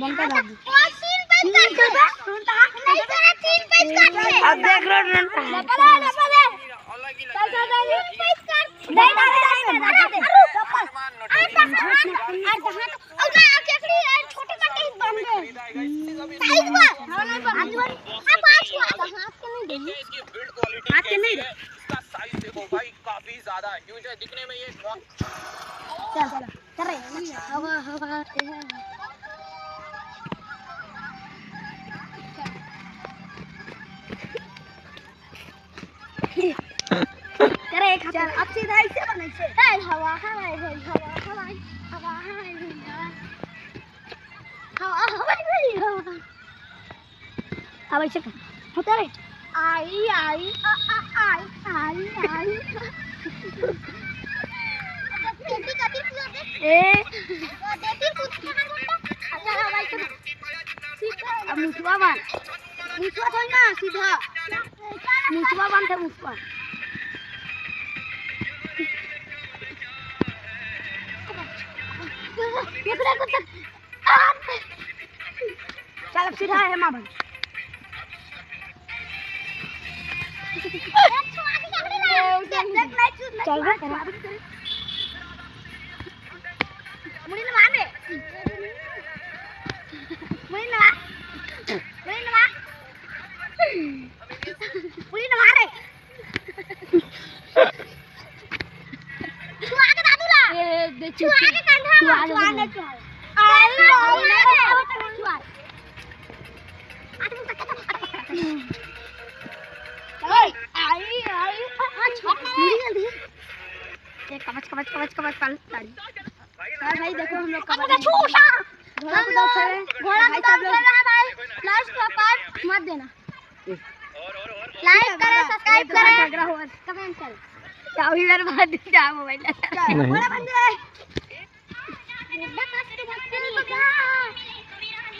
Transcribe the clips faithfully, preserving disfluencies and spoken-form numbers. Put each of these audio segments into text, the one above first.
बनता दादी। तीन पैस काट दे। नहीं, साला तीन पैस काट दे। अब देख रहे हो, डंडा है। डबल है, डबल है। चल, चल, चल, तीन पैस काट। नहीं, नहीं, नहीं, नहीं, नहीं, नहीं। अरे, अरे, अरे, अरे, अरे, अरे, छोटे काटे ही बन गए। साइज बा। हाँ, पाँच को। हाथ के नहीं दे। हाथ के नहीं दे। चल, चल, चल रहे हैं। हवा, हवा, हवा। करे एक चल, अब सीधा ऐसे बना, ऐसे। ए, हवा, हवा, हवा, हवा, हवा, हवा, हवा, हवा। हवा, हवा, हवा। अब ऐसे कर। होता रे। आई, आई, आ, आ, आई, आई, आई। कति, कति पूरा देख। ए। वो देखी, कुछ कहाँ बोलता? अच्छा, हवा ऐसे कर। अब मुसवा बांध। मुसवा थोड़ी ना, सीधा। मुसवा बांध है, मुसवा। चल, अब सीधा है, माँ बन। चल बे। मुड़ी नवा बे। मुड़ी नवा। मुड़ी नवा। मुड़ी नवा रे। छुआ के दादू ला। ए, दे छुआ के कंधा ला, छुआ के छुआ के, छुआ। आई, आई, आई, आई, छुआ। ओए, आई, आई, आ, आ, छुआ। मुड़ी जल्दी। ये कबच, कबच, कबच, कबच, कबच, कबच। हाँ भाई, देखो हम लोग कबड्डी। अच्छा, छूसा। घोड़ा हम कूदा लोग, खेले। घोड़ा भाई, कूदा सब लोग खेल रहा है भाई। लाइक को कर मत देना। लाइक करें, सब्सक्राइब करें, कमेंट करें। क्या हुई मेरे बात, क्या मोबाइल है? नहीं। घोड़ा बन गए।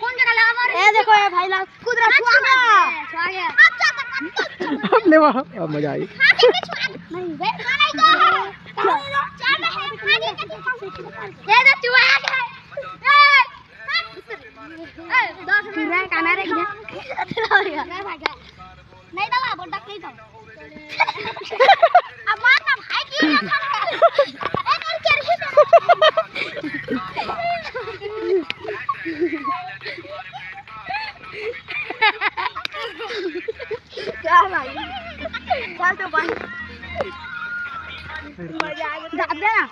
कौन जगह लगा मारे? ए देखो, ए भाई, ला, कूद रहा, छुआ गया। छुआ गया। अच्छा, अच्छा, अच्छा, अच्छा। अब ले वाह, अब मजा आई। हाँ, देखो, छुआ। नहीं, वे, नहीं, नहीं, नहीं। चल रहे हैं, हाँ, देखो, देखो। ये तो छुआ गया। ए, ए, दस मिनट। चुरा है, काना रे, इधर। नहीं, दादा, बोल, डक नहीं था। अब मार ना भाई की। ए, नहीं, क्या रे? क्या भाई? चल तो भाई। मजा आ गया। दाब दे ना।